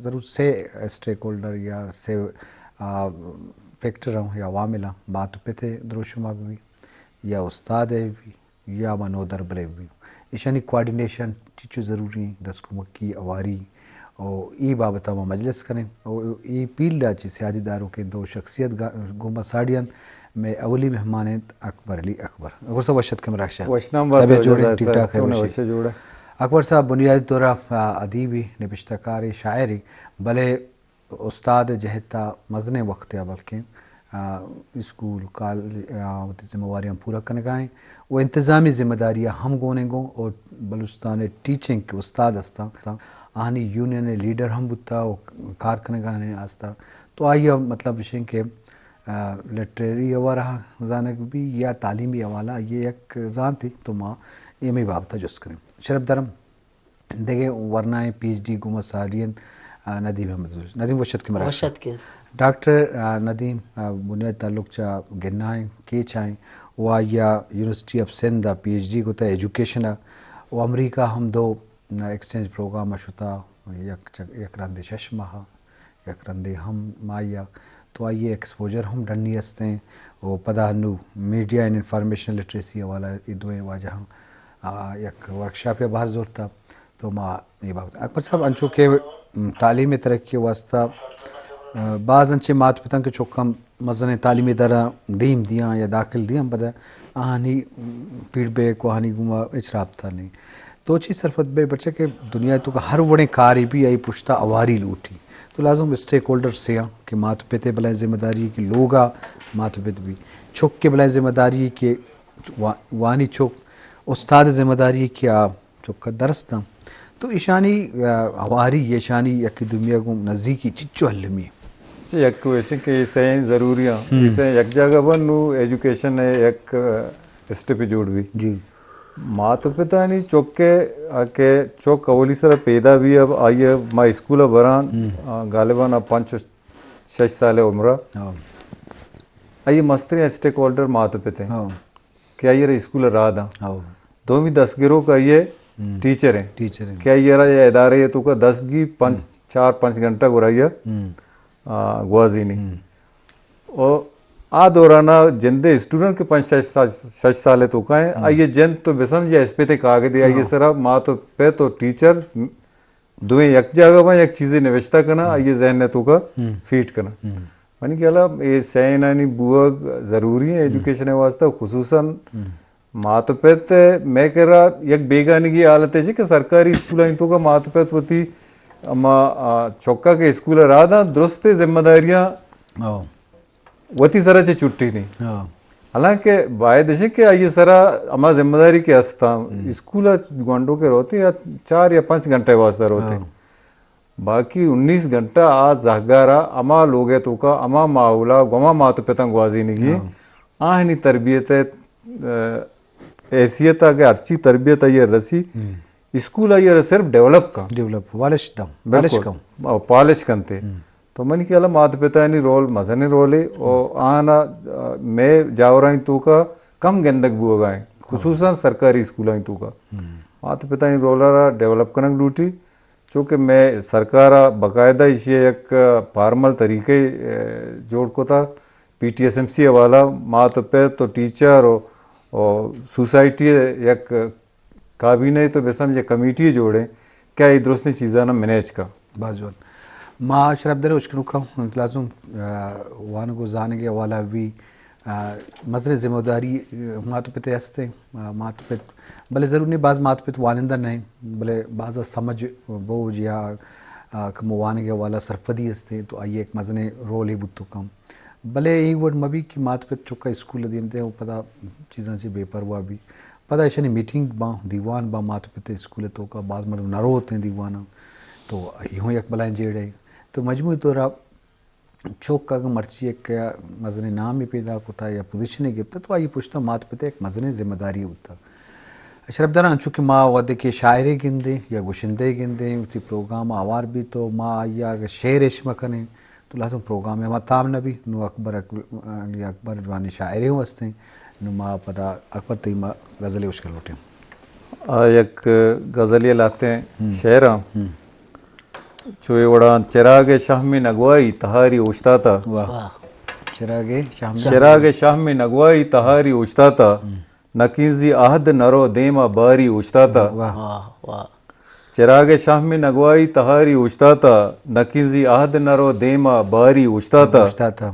ضرور سے اسٹیک ہولڈر یا سے، آ، فیکٹر ہوں یا عوامل ہوں، مات و پت ءِ دروشم ءَ بہ بی یا استاد ءِ بہ بی یا ما نودربر ءِ بہ بی، ایشانی کوآرڈینیشن چچو ضروری ایں، دست کمکی، اواری، او ای بابت ءَ ما مجلس کنیں۔ او ای فیلڈ ءَ چہ سیادی داروکیں دو شخصیت گا-، گوں ما ساڑی انت۔ مئے اولی مہمان انت اکبر علی اکبر۔ اکبر صاحب، وش اتکے مراگش ءَ۔ وشنام بات، طبیعت جوڑ انت؟ ٹھیک ٹھاک ہے، وش۔ وش جوڑ۔ اکبر صاحب، بنیادی طور ءَ ادیبے، نبشتہ کارے، شاعرے، بلے استاد ءِ جہت ءَ مزنیں وقتے ءَ بلکیں، آ، اسکول، کالج، آ، وتی ذمہ واریاں پورا کنگ ءَ ایں و انتظامی ذمہ داری ءَ ہم گون ایں گوں، او بلوچستان ءِ ٹیچنگ کہ استاد استاں، آہانی یونین ءِ لیڈر ہم بوتا و کار کنگ ءَ ایں آستہ۔ تو آئی ءَ مطلب اش ایں کہ، آ، لٹریری حوالہ زانگ بی یا تعلیمی حوالہ، آئی ءِ یک زانتے، تو ما ایمی بابت ءَ جست کنیں۔ شرپ درم۔ دگہ ورنائیں پی ایچ ڈی گوں ما ساڑی انت، آ، ندیم احمد بلوچ۔ ندیم، وش اتکے مراگش ءَ۔ وش اتکے۔ ڈاکٹر، آ، ندیم، آ، بنیادی تعلق چہ گنائیں کیچ ءَ ایں و آئی ءَ یونیورسٹی آف سندھ ءَ پی ایچ ڈی کتہ ایجوکیشن ءَ و امریکہ ہم دو، آ، ایکسچینج پروگرام ءَ شتہ، یک چ-، یک رندے شش ماہ ءَ۔ یک رندے ہم ماہی ءَ، تو آئی ءِ ایکسپوژر ہم ڈنی است ایں۔ و پدا نوں میڈیا اینڈ انفارمیشن لٹریسی حوالہ ءَ اے دوئیں واجہاں، آ، یک ورکشاپے ءَ بہر زرتہ۔ تو ما اے بابت، اکبر صاحب، انچو کہ، م، تعلیم ءِ ترقی ءِ واستہ، آ، باز انچیں مات پتاں کہ چکاں مزنیں تعلیمی ادارہ دیم دیاں یا داخل دیاں، پدا آہانی فیڈ بیک و آہانی گوما ہچ رابطہ نہیں۔ تو چی سرپد بئے، پرچا کہ دنیا ءِ توکا ہر وڑیں کارے بی، آئی پشتا اواری لوٹی۔ تو لازم اسٹیک ہولڈر سے آں کہ مات پت ءِ بلائیں ذمہ داری کہ لوگا مات پت بی، چک ءِ بلائیں ذمہ داری کہ وا-، وانی چک، استاد ءِ ذمہ داری کہ آ چک ءَ درس داں۔ تو ایشانی، آ، اواری، ایشانی یکی دومی ءَ گوں نزیکی چچو المی؟ چہ یک ویسے کہ اے سئیں ضروری آں۔ ہم۔ اے سئیں یک جاگہ بن، نوں ایجوکیشن ءِ یک، آ، اسٹیپ جوڑ بی۔ جی۔ مات و پتانی چک ءَ، آ کہ چک اولی سر ءَ پیدا بی، اب آئی ءَ ما اسکول ءَ بران، ہم۔ آ، غالباً آ پنچ و شش سال ءِ عمر ءَ۔ ہاں۔ آئی ءِ مستریں اسٹیک ہولڈر مات و پت ایں۔ ہاں۔ کہ آئی ءَ را اسکول ءَ راہ داں۔ ہاں۔ دومی دست گروک آئی ءِ ہم۔ ٹیچر ایں۔ ٹیچر ایں۔ کہ آئی ءَ را اے ادارے ءِ توکا دست گی پنچ، ہم۔ چار پنچ گھنٹہ گڑا آئی ءَ، ہم۔ آ، گوازینی۔ ہم۔ او آ دوران ءَ جندے اسٹوڈنٹ کہ پنچ شش سال، شش سال ءِ توکا ایں، ہم۔ آئی ءِ جند تو بسمجھ یا اسپیت ءِ کاگدے، آئی ءِ، ہاں۔ سرا مات و پت و ٹیچر دوئیں یک جاگہ باں، یک چیزے نوشتہ کناں، ہم۔ آئی ءِ ذہن ءِ توکا، ہم۔ فیٹ کناں۔ ہم۔ منی خیال ءَ اے سئینانی بوگ ضروری ایں، ہم۔ ایجوکیشن ءِ واستہ خصوصاً، ہم۔ مات و پت ءِ مئے کرا یک بیگانگی حالتے چہ کہ سرکاری اسکولانی توکا مات و پت وتی اما، آ، چکا کہ اسکول ءَ راہ داں، درستیں ذمہ داریاں، او۔ وتی سرا چہ چھٹی نی۔ ہاں۔ حالانکہ باید اش کہ آئی ءِ سرا ہما ذمہ داری کہ ہستاں، ہم۔ اسکول ءَ گونڈو کہ روتے یا چار یا پنچ گھنٹہ ءِ واستہ روتے۔ ہاں۔ باقی انیس گھنٹہ آ زہگارا ہما لوگ ءِ توکا، ہما ماحولا، گوما مات و پتاں گوازینگی۔ ہاں۔ آہانی تربیت ءِ، آ، حیثیت ءَ کہ ہرچی تربیت آئی ءَ رسی، ہم۔ اسکول آئی ءَ را صرف ڈیولپ کن۔ ڈیولپ، پالش دم، پالش بالکل۔ کن۔ او، پالش کنتے۔ ہم۔ تو منی خیال ءَ مات پتانی رول مزنیں رولے، او، ہم۔ آہانا، آ، مئے جاورانی توکا کم گندگ بوگا ایں، ہاں۔ خصوصاً سرکاری اسکولانی توکا۔ ہم۔ مات پتانی رول ءَ را ڈیولپ کنگ لوٹی، چونکہ مئے سرکار ءَ باقاعدہ ایشی ءَ یک فارمل طریقے، اے، جوڑ کتا، پی ٹی ایس ایم سی حوالہ، مات و پت و ٹیچر و، و سوسائٹی ءِ یک کابینہ ءَ تو بہ سمجھ یک کمیٹی جوڑیں کہ اے درستیں چیزاں مینیج کا۔ باز جوان۔ ما شرپ در اشکنوکا لازم، آ، وانگ و زانگ ءِ حوالہ بھی، آ، مزنیں ذمہ داری، آ، مات و پت ءِ ہستیں، آ، مات و پت، بلے ضرور نہیں باز مات و پت وانندہ نہیں، بلے باز سمجھ بوجھ یا، آ، کم وانگ ءِ حوالہ سرپدی ہستیں تو آئی ایک مزنیں رولے بوت کم۔ بلے اے وڑ مہ بی کہ مات پت چکا اسکول ءَ دیم دے و پدا چیزاں چہ بے پرواہ بی۔ پدا ایشانی میٹنگ باں، دیوان باں، مات پت اسکول ءِ توکا باز مردم نہ روت ایں دیواناں۔ تو اے ہوں یک بلائیں جیڑہ ایں۔ تو مجموعی طور ءَ چک اگاں مرچی یک مزنیں نامے پیدا کتا یا پوزیشنے گپتا تو آئی پشتا مات پت یک مزنیں ذمہ داری بوتا۔ اشرف دران، چونکہ ما وھدے کہ شاعرے گندیں یا گشندے گندیں، وتی پروگرام ءَ ہوار بی تو ما آئی ءَ اگہ شعر اش مہ کنیں، تو لازم پروگرام ءَ ما تام نہ بی۔ نوں اکبر اک-، علی اکبر جوانیں شاعرے ہوں ہستیں۔ نوں ما پدا اکبر تئی ما غزلے اشکن لوٹیں۔ آ، یک غزلے لہتیں ہم۔ شعر آں۔ ہم۔ چو اے وڑاں چراگ شہم نگوائی تہاری اوشتاتا۔ واہ۔ واہ۔ چراگ شہم۔ چراگ شہم نگوائی تہاری اوشتاتا۔ ہم۔ نکنزی عہد نرو دیما باری اوشتاتا۔ واہ۔ واہ، واہ۔ چراگ شہم نگوائی تہاری اوشتاتا۔ نکنزی عہد نرو دیما باری اوشتاتا۔ اوشتاتا۔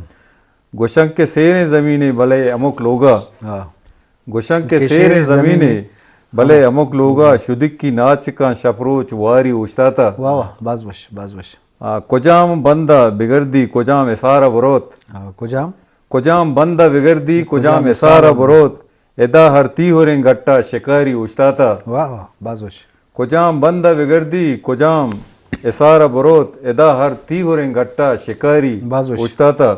گوشن کہ سیریں زمینے بلے ہمک لوگا۔ ہاں۔ گوشن کہ کہ سیریں سیریں زمینے زمینے۔ بلے ہاں۔ ہمک لوگا شدکی ناچکاں شپ روچ واری اوشتاتا۔ واہ واہ، باز وش، باز وش۔ آ، کجام بندہ بگردی، کجام اسارہ بروت۔ ہاں، کجام؟ کجام بندہ بگردی، کجام کجام اسارہ اسارہ بروت۔ ادا ہر تیہریں گٹا شکاری اوشتاتا۔ واہ واہ، باز وش۔ کجام بندہ بگردی، کجام اسارہ بروت، ادا ہر تیہریں گٹا شکاری باز وش۔ اوشتاتا۔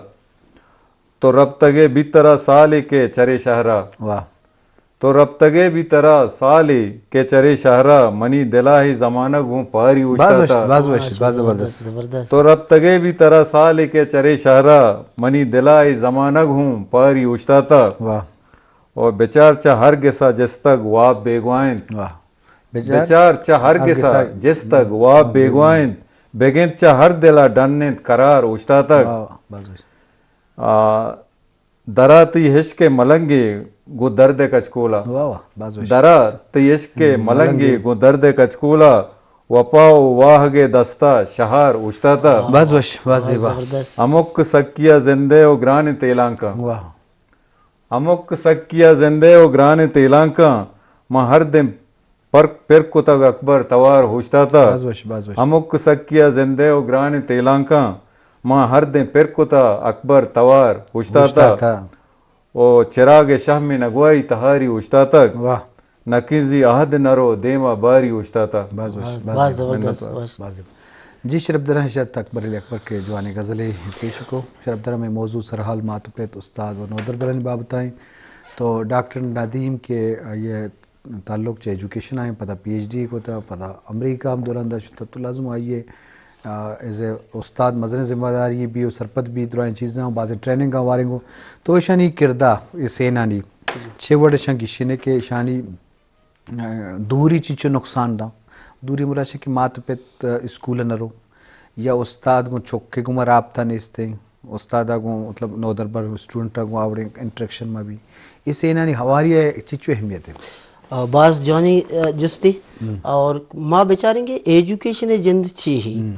تو رپتگے بی ترا سالے کہ چرے شہرا۔ واہ۔ تو رپتگے بی ترا سالے کہ چرے شہرا، منی دلاہی زمانگ ہوں پاری باز وش، اوشتاتا۔ باز وش، باز زبردست۔ زبردست۔ تو رپتگے بی ترا سالے کہ چرے شہرا، منی دلاہی زمانگ ہوں پاری اوشتاتا۔ واہ۔ او بچار چہ ہر گسا جستگ واب بیگواہ انت۔ واہ۔ بچار بچار چہ ہر ہر گسا گسا جستگ واب بیگواہ انت۔ بگند چہ ہر دلا ڈن انت قرار اوشتاتگ۔ واہ، باز وش۔ آ، درا تئی عشق ملنگے گوں درد کچکولا۔ واہ واہ، باز وش۔ درا تئی عشق ہم، ملنگے ملنگے۔ گوں درد کچکولا، وپا و واہگ دستا شہار اوشتاتا۔ باز وش، باز زیبا۔ زبردست۔ ہمک سکیا زندے و گران تیلانکا۔ واہ۔ ہمک سکیا زندے و گران تیلانکاں، ما ہر دن پر، پر کتگ اکبر توار ہوشتاتا۔ باز وش، باز وش۔ ہمک سکیا زندے و گران تیلانکاں، ما ہر دن پر کتا اکبر توار ہوشتاتا۔ ہوشتاتا۔ او چراگ شہم نگوائی تہاری ہوشتاتگ۔ واہ۔ نکنزی عہد نرو دیما باری اوشتاتا۔ باز وش، باز باز زیبا۔ زبردست، منت وار۔ باز۔ باز زیبا۔ جی شرپدراں، شاید اکبر علی اکبر کہ جوانیں غزلے پیش کو۔ شرپدراں، مئے موضوع سرحال مات پت استاد و نودربرانی بابت ایں۔ تو ڈاکٹر ندیم کہ آئی تعلق چہ ایجوکیشن ایں، پدا پی ایچ ڈی کتا، پدا امریکہ ہم دو رندا شتا، تو لازم آئی آ، ایز اے استاد مزنیں ذمہ داری بی و سرپد بی درائیں چیزاں، بازیں ٹریننگاں وارینگو۔ تو ایشانی کردار، اے سینانی چے وڑ ایشاں گیشینے کہ ایشانی، آ، دوری چی چو نقصان داں؟ دوری مراد چہ کہ مات پت، آ، اسکول نہ رو یا استاد گوں چکے گوں ما رابطہ نیستیں، استاد گوں مطلب نودربر اسٹوڈنٹ گوں آوڑیں انٹریکشن ما بی۔ اے سینانی ہواری چی چو اہمیت ہے؟ آ، باز جوانیں، آ، جستے۔ ہم۔ اور ما بچاریں کہ ایجوکیشن ءِ جند چی ہی؟ ہم۔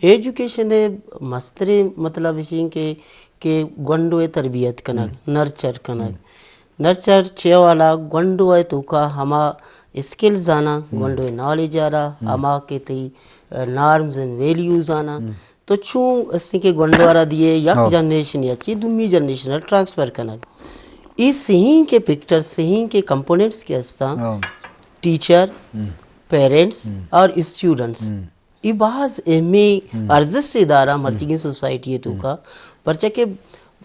ایجوکیشن ءِ مستریں مطلب اش انت کہ، کہ گونڈو ءِ تربیت کنگ، ہم۔ نرچر کنگ۔ ہم۔ نرچر چے والا گونڈو ءِ توکا ہما اسکلز آنا، ہم۔ گونڈو ءِ نالج آرا، ہم۔ ہما کہ تئی، آ، نارمز اینڈ ویلیوز آنا۔ ہم۔ تو چون استیں کہ گونڈو ءَ را دیئے یک ہاں۔ جنریشن یا چی دومی جنریشن ءَ ٹرانسفر کنگ۔ اے سہیں کہ فیکٹر، سہیں کہ کمپوننٹس کہ ہستاں، ہاں۔ ٹیچر، ہم۔ پیرنٹس ہم۔ اور اسٹوڈنٹس۔ ہم۔ اے باز اہمیں ہم۔ ارزش دارا ہم۔ مرچیگیں سوسائٹی ءِ ہم۔ توکا۔ پرچہ کہ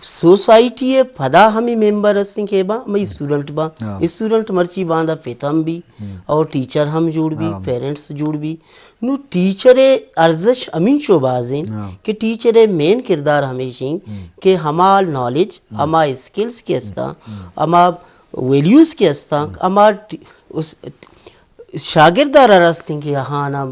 سوسائٹی ءِ پدا ہمے ممبر ہستیں کہ با، ہمے ہم۔ اسٹوڈنٹ با۔ ہاں۔ اسٹوڈنٹ مرچی باندا پت ہم بی ہم۔ اور ٹیچر ہم جوڑ بی، ہاں۔ پیرنٹس جوڑ بی۔ نوں ٹیچر ءِ ارزش ہمینچو باز انت ہاں۔ کہ ٹیچر ءِ مین کردار ہمیش انت ہم۔ کہ ہما نالج، ہم۔ ہما اسکلز کہ ہستاں، ہم۔ ہما ویلیوز کہ ہستاں، ہم۔ ہما ٹی-، اس، شاگرد ءَ را رستیں کہ آہانا،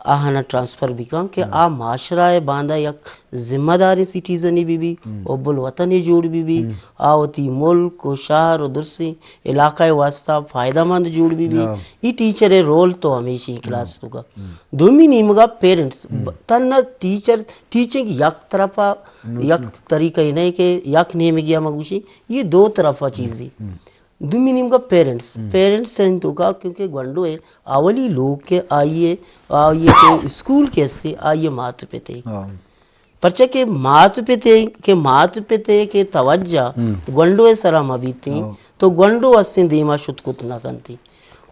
آہانا ٹرانسفر بکن کہ ہم۔ آ معاشرہ ءِ باندا یک ذمہ داریں سٹیزنے بہ بی، ہم۔ حب الوطنے جوڑ بہ بی، ہم۔ آ وتی ملک و شہر و درسیں علاقہ ءِ واسطہ فائدہ مند جوڑ بہ بی۔ ہاں۔ اے ٹیچر ءِ رول تو ہمیشی ہم۔ کلاس توکا۔ ہم۔ دومی نیمگا پیرنٹس، ہم۔ ب-، تنہا ٹیچر، ٹیچنگ یک طرفا، نو-، یک نو۔ طریقہ ہی نہیں کہ یک نیمگی ہم گوشی، اے دو طرفا ہم۔ چیزی۔ ہم۔ دومی نیمگا پیرنٹس، ہم۔ پیرنٹس ءِ توکا کیونکہ گونڈو ءِ اولی لوگ کہ آئی ءِ، آئی ءِ کہ اسکول کہ ہستی، آئی ءِ مات پت ءِ۔ ہاں۔ پرچہ کہ مات پت ءِ، کہ مات پت ءِ کہ توجہ ہم۔ گونڈو ءِ سرا مہ بیتیں، ہاں۔ تو گونڈو استیں دیما شت کت نہ کنتی۔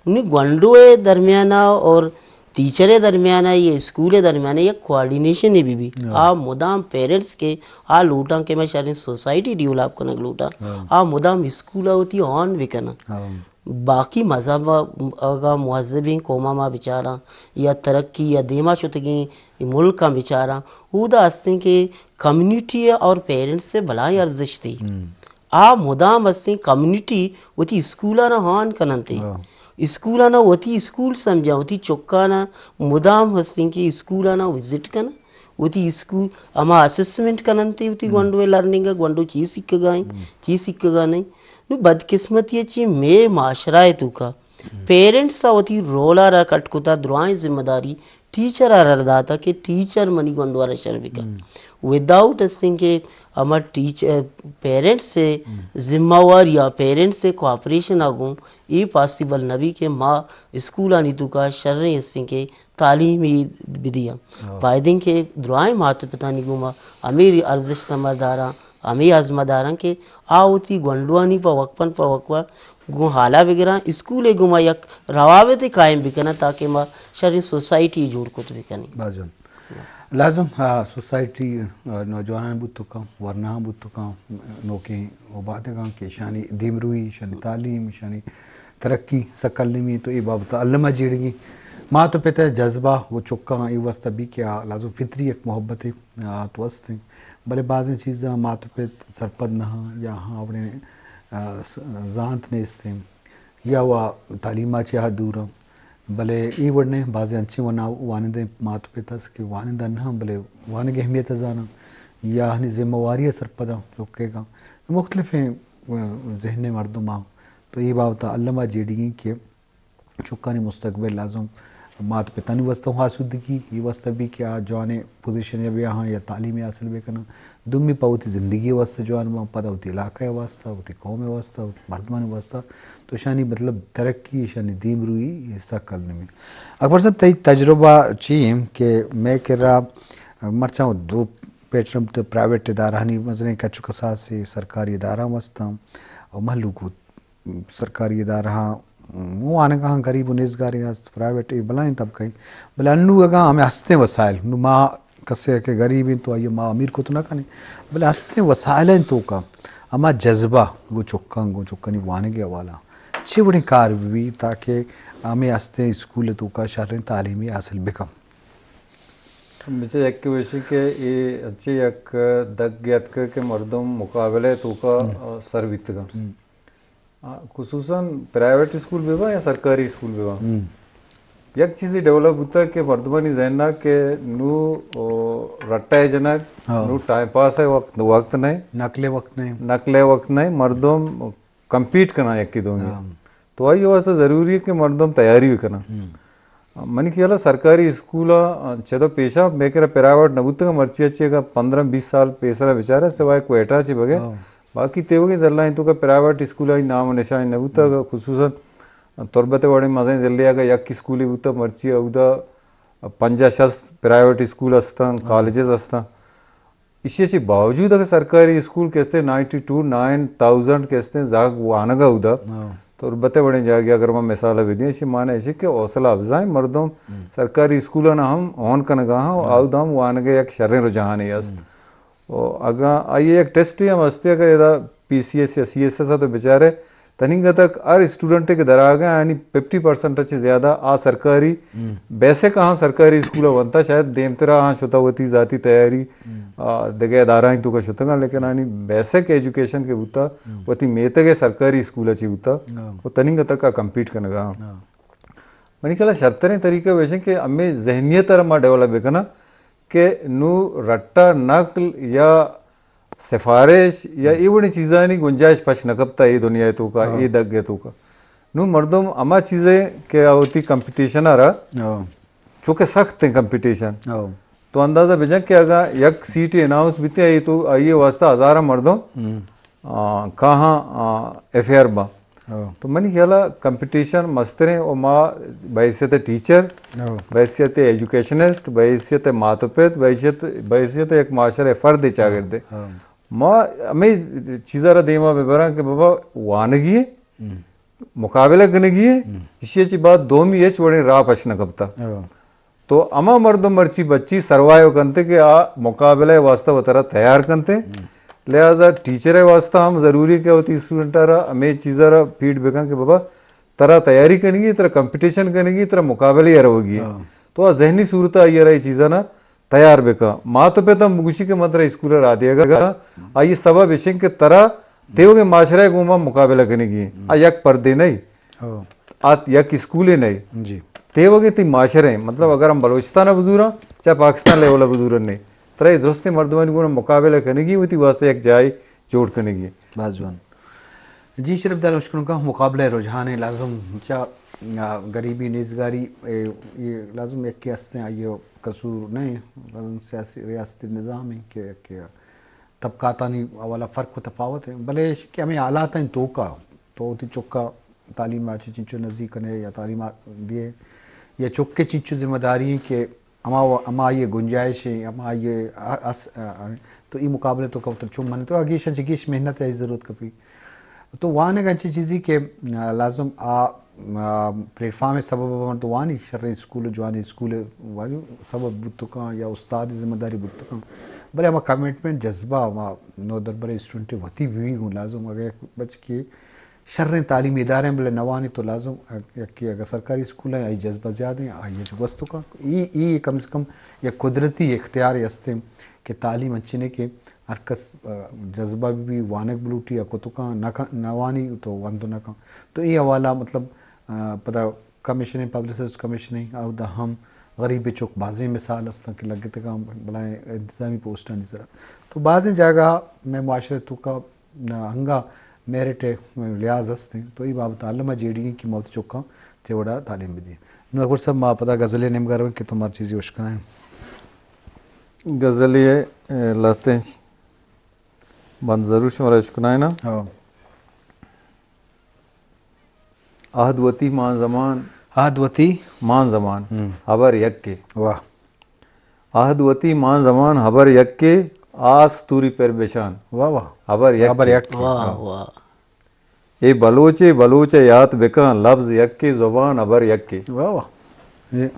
نی گونڈو ءِ درمیانا اور ٹیچر ءِ درمیانا یا اسکول ءِ درمیانا یک کوآرڈینیشن بہ بی۔ ہاں۔ آ مدام پیرنٹس کہ آ لوٹاں کہ مئے شریں سوسائٹی ڈیولپ کنگ لوٹاں، ہاں۔ آ مدام اسکول ءَ وتی آن بکناں۔ ہاں۔ باقی مذہب ءَ اگاں مہذبیں قوماں ما بچاراں یا ترقی یا دیما شتگیں ملکاں بچاراں، اودا ہستیں کہ کمیونٹی ءَ اور پیرنٹس ءَ بلاہیں ارزشتے۔ ہم۔ آ مدام ہستیں کمیونٹی وتی اسکولاں را ہان کننتے۔ ہاں۔ اسکولانا وتی اسکول سمجھاں، وتی چکانا مدام ہستیں کہ اسکولانا وزٹ کناں، وتی اسکول ہما اسسمنٹ کننتے وتی گونڈو ءِ لرننگ ءَ، گونڈو چی سکگا ایں، چی سکگا نہیں۔ نو بدقسمتی ءَ چی مے معاشرہ ءِ توکا پیرنٹس ءَ وتی رول ءَ را کٹ کتا، درائیں ذمہ داری ٹیچر ءَ را داتا کہ ٹیچر منی گونڈو ءَ را شر بکن۔ وداؤٹ ہستیں کہ ہما ٹیچر، پیرنٹس ءِ ذمہ واری یا پیرنٹس ءِ کوآپریشن ءَ گوں اے پاسیبل نہ بی کہ ما اسکولانی توکا شریں ہستیں کہ تعلیم ءَ بدیاں۔ پائدیں کہ درائیں مات پتانی گوما ہمے ارزشت ءَ ما داراں، ہمے عزم ءَ داراں کہ آ وتی گونڈوانی پہ وقفن پہ وقفا گوں حالا بگراں، اسکول ءِ گوما یک روابط قائم بکناں تاکہ ما شریں سوسائٹی جوڑ کت بکنیں۔ باز جوان۔ لازم، آ، سوسائٹی، آ، نوجوانان بوت کن، ورناہاں بوت کن، نوکیں اوبادگاں کہ ایشانی دیمروی، ایشانی تعلیم، ایشانی ترقی سکل نمی تو اے بابت الما جیڑگی۔ مات و پت ءِ جذبہ و چکاں اے واسطہ بی کہ آ لازم فطری یک محبتے آ تو است انت، بلے بازیں چیزاں مات و پت سرپد نہ آں یا آہاں اوڑیں، آ، س-، زانت نیست انت یا وا تعلیم ءَ چہ آ دور آں۔ بلے اے وڑ نہ انت، بازیں انچیں ونا-، وانندیں مات و پت است کہ وانندہ نہ آں، بلے وانگ ءِ اہمیت ءَ زاناں یا آہانی ذمہ واری ءَ سرپد آں، چکے گاں مختلفیں، آ، ذہن ءِ مردم آں۔ تو اے بابت ءَ الما جیڑگی کہ چکانی مستقبل لازم مات پتانی واسطہ ہوں آسودگی، اے واسطہ بی کہ آ جوانیں پوزیشن یا بیاہاں یا تعلیم حاصل بکناں۔ دومی پہ وتی زندگی واسطہ جوان باں، پدا وتی علاقہ واسطہ، وتی قوم واسطہ، وتی مردمانی واسطہ۔ تو اشانی مطلب ترقی، اشانی دیمروی، اے سکل نمی۔ اکبر صاحب، تئی تجربہ چی ایں کہ مئے کرا مرچاں دو پیٹرن تے پرائیویٹ ادارہانی مزنیں کچ و کساسے، سرکاری ادارہ ہم استاں و مہلوک سرکاری ادارہاں، م، وانگاہاں غریب و نیزگاریں است، پرائیویٹ اے بلاہیں طبقہ ایں۔ بلے انو اگاں ہمیں ہستیں وسائل، نو ما کسے کہ غریب ایں تو آئی ما امیر کت نہ کنیں، بلے ہستیں وسائل ایں توکا ہما جذبہ گوں چکاں، گوں چکانی وانگی حوالہ چے وڑیں کار بی تاکہ ہمیں ہستیں اسکول توکا شریں تعلیمی حاصل بکن؟ بچے یک وشی کہ اے انچیں یک دگ اتک کہ مردم مقابلہ توکا، آ، سر بیتگاں۔ آ، خصوصاً پرائیویٹ اسکول بہ باں یا سرکاری اسکول بہ باں، یک چیزے ڈیولپ بوتا کہ مردمانی ذہن ءَ کہ نو، او، رٹہ ءِ جنگ، نو ٹائم پاس ءِ وقت، وقت نہ، نقل ءِ وقت نہ، نقل ءِ وقت نہ، مردم کمپیٹ کناں یکے دومی۔ تو آئی واسطہ ضروری ہے کہ مردم تیاری بکناں۔ منی خیال ءَ سرکاری اسکول ءَ چدو پیشا مئے کرا پرائیویٹ نہ بوتگ، مرچی ءَ چہ اگاں پندرہ بیست سال پیسر ءَ بچارے سوائے کوئٹہ چہ بغیر باقی تیوگیں ضلع ایں توکا پرائیویٹ اسکول ءِ نام و نشان نہ بوتگ۔ خصوصاً تربت ءِ وڑیں مزنیں ضلع ءَ اگاں یک اسکولے بوتگ، مرچی اودا پنجاہ شست پرائیویٹ اسکول استاں، کالجز استاں۔ ایشی ءَ چہ باوجود اگاں سرکاری اسکول کہ استیں نائنٹی ٹو نائن تھاؤزنڈ کہ استیں زاگ وانگ ءَ اودا، تربت ءِ وڑیں جاگے اگر ما مثال ءَ بدیں، ایشی معنی ایشی کہ حوصلہ افزائیں مردم سرکاری اسکولان ءَ ہم اون کنگ ءَ آں، اودا ہم وانگ ءِ یک شریں رجحانے است۔ و اگاں آئی ءِ یک ٹیسٹے ہم ہستے، اگاں ادا پی سی ایس یا سی ایس ایس ءَ تو بچارے، تنیگا تک ہر اسٹوڈنٹے کہ دراگ ءَ آنی ففٹی پرسنٹ ءَ چہ زیادہ آ سرکاری بیسک آہاں سرکاری اسکول ءَ ونتا، شاید دیمترا آہاں شتا وتی ذاتی تیاری، آ، دگہ ادارہ توکا شتگاں، لیکن آنی بیسک ایجوکیشن کہ بوتا، وتی میتگ ءِ سرکاری اسکول ءَ چہ بوتا، و تنیگا تک آ کمپیٹ کنگا آں۔ منی خیال ءَ شرتریں طریقہ ویشیں کہ ہمے ذہنیت ءَ را ما ڈیولپ بکناں کہ نو رٹا نقل یا سفارش یا اے وڑیں چیزانی گنجائش پش نہ کپتا اے دنیا ءِ توکا، اے دگ ءِ توکا۔ نو مردم ہما چیزے کہ آ وتی کمپٹیشن ءَ را، چونکہ سخت ایں کمپٹیشن، تو اندازہ بجن کہ اگاں یک سیٹ اناؤنس بیتے، آئی تو آئی واسطہ ہزاراں مردم آ، کاہاں، آ، ایف آئی آر باں۔ تو منی خیال ءَ کمپٹیشن مستریں و ما بحیثیت ٹیچر، بحیثیت ایجوکیشنسٹ، بحیثیت مات و پت، بحیثیت، بحیثیت یک معاشرہ فرد چاگرد ءَ ما ہمے چیزا را دیما ببراں کہ بابا وانگی ہے، مقابلہ کنگی ہے، ایشی چی بعد دومی ہچ وڑیں راہ پش نہ کپتا۔ تو ہما مردم مرچی بچی سروائیو کنتے کہ آ مقابلہ ءِ واسطہ وترا تیار کنتے۔ لہذا ٹیچر ءِ واسطہ ہم ضروری کہ وتی اسٹوڈنٹ ءَ را ہمے چیز ءَ را فیڈ بکن کہ بابا ترا تیاری کنگی، ترا کمپٹیشن کنگی، ترا مقابلہ ءَ روگی ہے۔ تو آ ذہنی صورت ءَ آئی ءَ را اے چیزاں نا تیار بکن۔ مات و پت ہم بگوشی کہ من ترا اسکول ءَ را دیگا، آئی سبب اشیں کہ ترا تیوگیں معاشرہ ءِ گوما مقابلہ کنگی ہے۔ آ یک پردے نہیں۔ آت یک اسکولے نہ۔ جی۔ تیوگیں تئی معاشرہ ایں، مطلب اگر ہم بلوچستان ءَ بزوراں، چہ پاکستان لیول ءَ بزورن نے، ترا اے درستیں مردمانی گون مقابلہ کنگی، وتی واسطہ یک جاہے جوڑ کنگی۔ باز جوان۔ جی شرف دار، اشکنوکا مقابلہ رجحان ایں، لازم چہ، آ، غریبی، نیزگاری، اے، اے لازم یکے ہستیں، آئی قصور نہ ایں، لازم سیاسی ریاستی نظام ایں کہ، کہ طبقاتانی حوالہ فرق و تفاوت ایں، بلے ایش کہ ہمیں حالاتانی توکا تو وتی چکا تعلیم ءَ چہ چنچو نزیک کنے یا تعلیم ءَ دیے، یا چک ءِ چنچو ذمہ داری ایں کہ ہما و-، ہما آئی ءِ گنجائش ایں، ہما آئی ءِ ا-، اس-، ا-، ا-، تو اے مقابلے تو کم تر چون من تو اگیش انچ گیش محنت ءِ ضرورت کپی۔ تو وانگ انچیں چیزے کہ، آ، لازم آ، آ، پلیٹ فارم ءِ سبب ءَ من تو وانی شریں اسکول، جوانیں اسکول واجو سبب بوت کن یا استاد ذمہ داری بوت کن، بلے ہما کمٹمنٹ، جذبہ، ہما نودربریں اسٹوڈنٹ وتی بھی گوں لازم اگر بچ کے شریں تعلیمی ادارے بلے نہ وانی تو لازم یکے اگر سرکاری اسکول ایں، آئی جذبہ زیادہ ایں، آئی ءَ گوست کن۔ ای، ای کم سے کم یک قدرتی اختیار ہستیں کہ تعلیم انچنے کہ ہر کس، آ، جذبہ بھی وانگ بلوٹی یا کتکاں نہ کن-، نہ وانی تو وند نہ کن۔ تو اے حوالہ مطلب، آ، پدا کمیشن ایں، پبلسسٹ کمیشن ایں، اودا ہم غریب چک بازیں مثال ہستاں کہ لگتگاں بلائیں انتظامی پوسٹانی سرا۔ تو بازیں جاگہ میں معاشرے توکا انگا میرٹ ءِ لحاظ ہستیں، تو اے بابت الم ءَ جیڑی ایں کہ ما وتی چکاں چے وڑا تعلیم بدیں۔ نوں اکبر صاحب، ما پدا غزلے نیمگا رویں کہ تو مار چیزے اشکنائیں۔ غزلے، اے، لہتیں بند ضرور شمارا اشکنائیں نا۔ ہاں۔ عہد وتی مان زمان۔ عہد وتی۔ مان زمان۔ ہم۔ ہبر یکے۔ واہ۔ عہد وتی مان زمان ہبر یکے، آس توری پر بشان۔ واہ واہ۔ ہبر یکے۔ ہبر یکے۔ واہ واہ۔ اے بلوچے بلوچ ءَ یات بکن، لبز یکے، زبان ہبر یکے۔ واہ واہ۔ اے،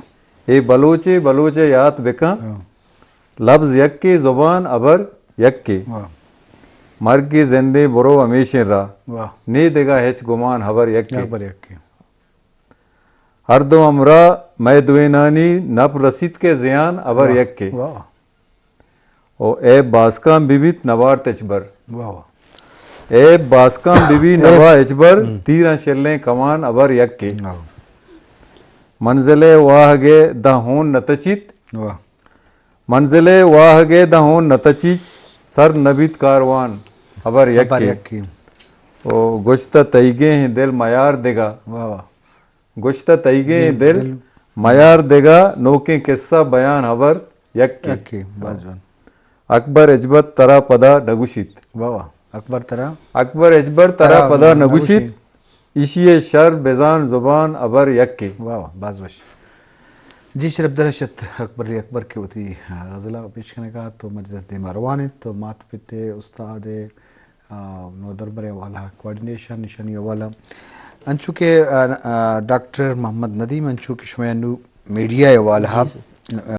اے بلوچے بلوچ ءَ یات بکن، ہاں۔ لبز یکے، زبان ہبر یکے۔ واہ۔ مرگے زندے برو ہمیشیں راہ۔ واہ۔ نے دگہ ہچ گمان ہبر یکے۔ ہبر یکے۔ ہر دو ہمراہ مئے دوئینانی نپ رسیت کہ زیان ہبر واہ، یکے۔ واہ۔ او اے باسکان ببیت نبارت ہچبر۔ واہ واہ۔ اے باسکان ببی اے نبا ہچبر، ہم۔ تیراں شلیں کمان ہبر یکے۔ واہ۔ منزل ءِ واہگ ءَ داں ہون نہ تچیت۔ واہ۔ منزل ءِ واہگ ءَ داں ہون نہ تچیت، سر نہ بیت کاروان ہبر ہبر یکے۔ یکے۔ او گوشتہ تئیگیں دل میار دگہ۔ واہ واہ۔ گوشتہ تئیگیں دل دل، دل۔ میار دگہ، نوکیں قصہ بیان ہبر یکے۔ یکے، باز جوان۔ اکبر ہچبر ترا پدا نگوشیت۔ واہ واہ۔ اکبر ترا۔ اکبر ہچبر ترا ترا پدا نگوشیت۔ نگوشیت۔ ایشی ءِ شر بزان زبان ہبر یکے۔ واہ واہ، باز وش۔ جی شرف در اشت اکبر علی اکبر کہ وتی غزل ءَ پیش کنگا تو مجلس دیما روان انت تو مات پت ءِ استاد ءِ آ، نودربر ءِ حوالہ، کوآرڈینیشن ایشانی حوالہ۔ انچو کہ، آ، آ، ڈاکٹر محمد ندیم، انچو کہ شما نو میڈیا ءِ حوالہ، جی سر۔ آ،